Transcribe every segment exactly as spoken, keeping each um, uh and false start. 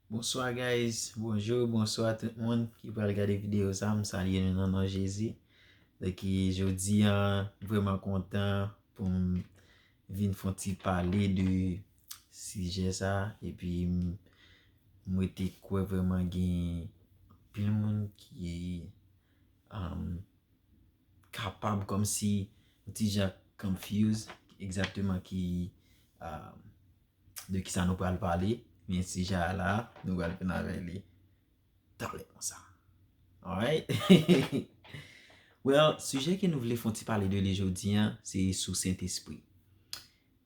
Bonswa guys, bonjou, bonswa tout moun ki pral gade videyo sa, m salye nou nan non Jezi. Donk, jodi a, m vrèman kontan pou m vin fè yon ti pale de sijè sa, epi m, m rete kwè vrèman gen anpil moun ki, um, kapab kòmsi yon ti jan confuse egzakteman ki, um, de kisa nou pral pale, men sijè a la, nou pral vin avè li talè konsa. Alright? Well, sijè ke nou vle fè yon ti pale de li jodi a, se sou Sentespri.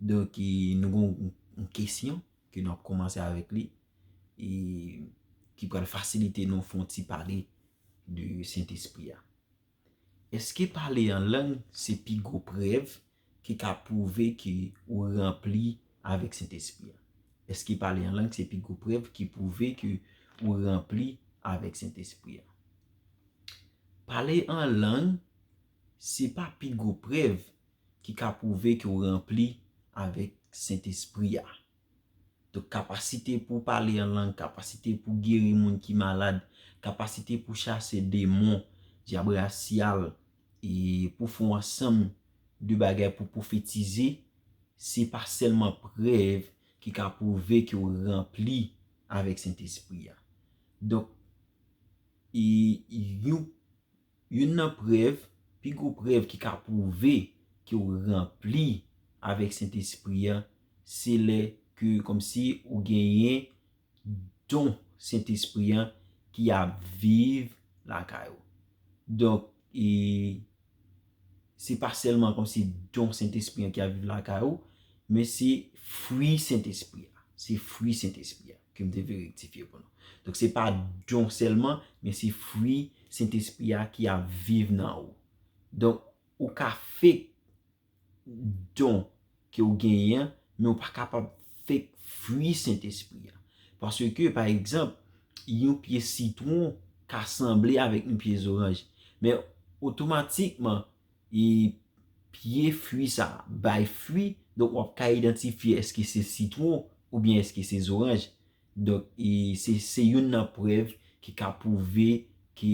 Donk, e, nou gen yon, yon kesyon ke nou ap kòmanse avèk li, e ki pral fasilite nou fè yon ti pale de Sentespri a. Èske pale an lang se pi gwo prèv ki ka pwouve ke ou ranpli avèk Sentespri a? Èske pale an lang se pi gwo prèv ki pwouve ke ou ranpli avèk Sentespri a? Pale an lang se pa pi gwo prèv ki ka pwouve ke w ranpli avèk Sentespri a. Donk, kapasite pou pale an lang, kapasite pou geri moun ki malad, kapasite pou chase demon, dyab rasyal, e pou fè yon ansanm de bagay pou pwofetize, se pa sèlman prèv ki ka pwouve ke w ranpli avèk Sentespri a. Donk, e yon, youn nan prèv, pi gwo prèv ki ka pwouve ke w ranpli avèk Sentespri a, se lè ke kòmsi ou genyen don Sentespri a ki ap viv lakay ou. Donk, e, se pa sèlman kòmsi don Sentespri a ki ap viv lakay ou, men se fwi Sentespri a. Se fwi Sentespri a ke m te vle rektifye pou nou. Donk, se pa don sèlman, men se fwi Sentespri a ki ap viv nan ou. Donk, ou ka fake don ke w genyen an, men w pa kapab fake fwi Sentespri a. Paske, pa egzanp, yon pye sitwon ka sanble avèk yon pye zoranj. Men otomatikman, e pye fwi sa bay fwi, donk w ap ka idantifye èske se sitwon oubyen èske se zoranj. Donk, e se, se youn nan prèv ki ka pwouve ke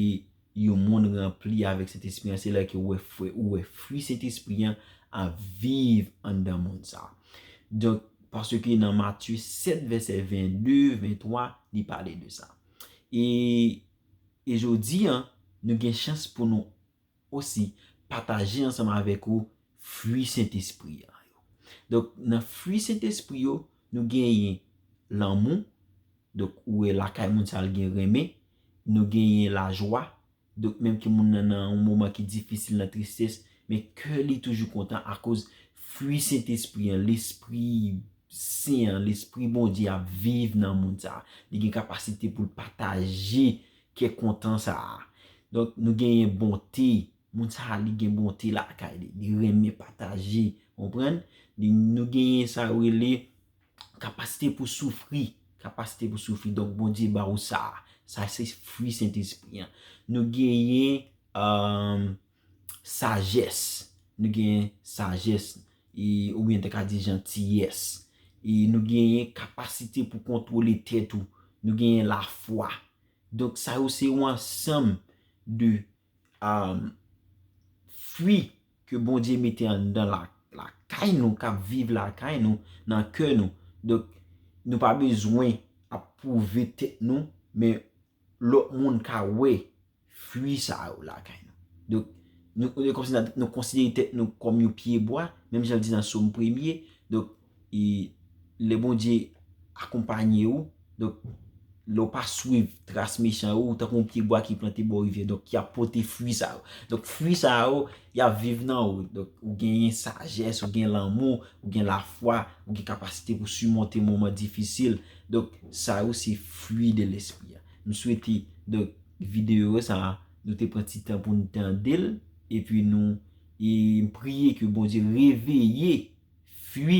yon moun ranpli avèk Sentespri an, se lè ke ou wè fwi, ou wè fwi Sentespri an ap viv anndan moun sa. Donk, paske nan Matye sèt, vèsè vennde, venntwa, li pale de sa. E, e jodi a, nou gen chans pou nou osi pataje ansanm avèk ou fwi Sentespri a yo. Donk, nan fwi Sentespri yo, nou genyen lanmou, donk, ou wè lakay moun sa l gen renmen, nou genyen lajwa, donk, menm ke moun nan nan yon moman ki difisil, nan tristès, men kè li toujou kontan akoz fwi Sentespri an, Lespri Sen an, Lespri Bondye ap viv nan moun sa. Li gen kapasite pou l pataje kè kontan sa a. Donk, nou genyen bonte. Moun sa a, li gen bonte lakay li. Li renmen pataje. Konprann? Li, nou genyen sa yo rele kapasite pou soufri. Kapasite pou soufri. Donk, Bondye ba ou sa. Sa se fwi Sentespri an. Nou genyen, um, sajès. Nou genyen sajès. E, oubyen te ka di jantiyès. E nou genyen kapasite pou kontwole tèt ou. Nou genyen lafwa. Donk, sa yo se yon ansanm de, um, fwi ke Bondye mete anndan la, lakay nou, k ap viv lakay nou, nan kè nou. Donk, nou pa bezwen ap pwouve tèt nou, men lòt moun ka wè fwi sa yo lakay nou. Donk, nou, nou, kòmsi nou, nou konsidere tèt nou kòm yon pyebwa, menm jan l di nan Sòm premye. Donk, e, lè Bondye akonpanye ou, donk, lè w pa swiv tras mechan yo, ou tankou yon pyebwa ki plante bò rivyè, donk, ki ap pote fwi sa yo. Donk, fwi sa yo, y ap viv nan ou. Donk, ou genyen sajès, ou gen lanmou, ou gen lafwa, ou gen kapasite pou simonte moman difisil. Donk, sa yo se fwi de lespri a. M swete, donk, videyo sa, nou te pran ti tan pou n tande l, epi nou, e m priye ke Bondye reveye fwi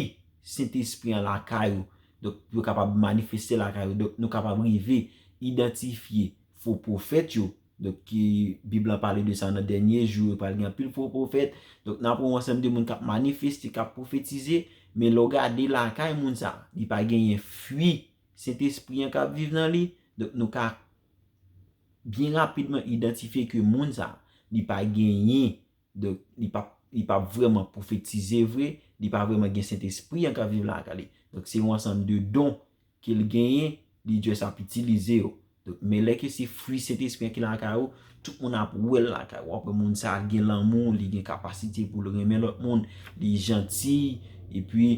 Sentespri an lakay ou. Donk, pou yo kapab manifeste lakay ou. Donk, nou kapab rive idantifye fo pwofèt yo. Donk, ki Bib la pale de sa nan dènye jou, yo pral gen anpil fo pwofèt. Donk, n ap wè yon ansanm de moun k ap manifeste, k ap pwofetize, men lè w gade lakay moun sa, li pa genyen fwi Sentespri an k ap viv nan li, donk nou ka byen rapidman idantifye ke moun sa, li pa genyen, donk li pa, li pa vrèman pwofetize vre, li pa vrèman gen Sentespri an k ap viv lakay li. Donk se yon ansanm de don ke l genyen, li just ap itilize yo. Donk, men lè ke se fwi Sentespri an ki lakay ou, tout moun ap wè l lakay ou. W ap wè moun sa a gen lanmou, li gen kapasite pou l renmen lòt moun, li janti, epi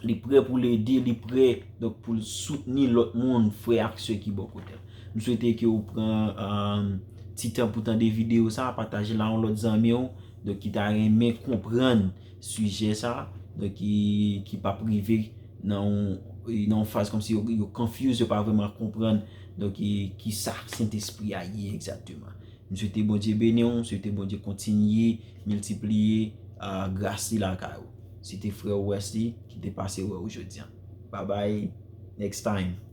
li prè pou l ede, li prè, donk, pou l soutni lòt moun, frè ak sè ki bò kote l. M swete ke w pran, um, ti tan pou tande videyo sa, pataje l a yon lòt zanmi w, donk, ki ta renmen konprann sijè sa, donk, ki, ki p ap rive nan yon, nan yon faz kòmsi yo, yo confuse, yo pa vrèman konprann, donk, ki, ki sa Sentespri a ye egzakteman. M swete Bondye beni w, m swete Bondye kontinye miltipliye, ah, gras li lakay ou. Se te frè w Wesley ki te pase wè ou jodi a. Bye bye, next time.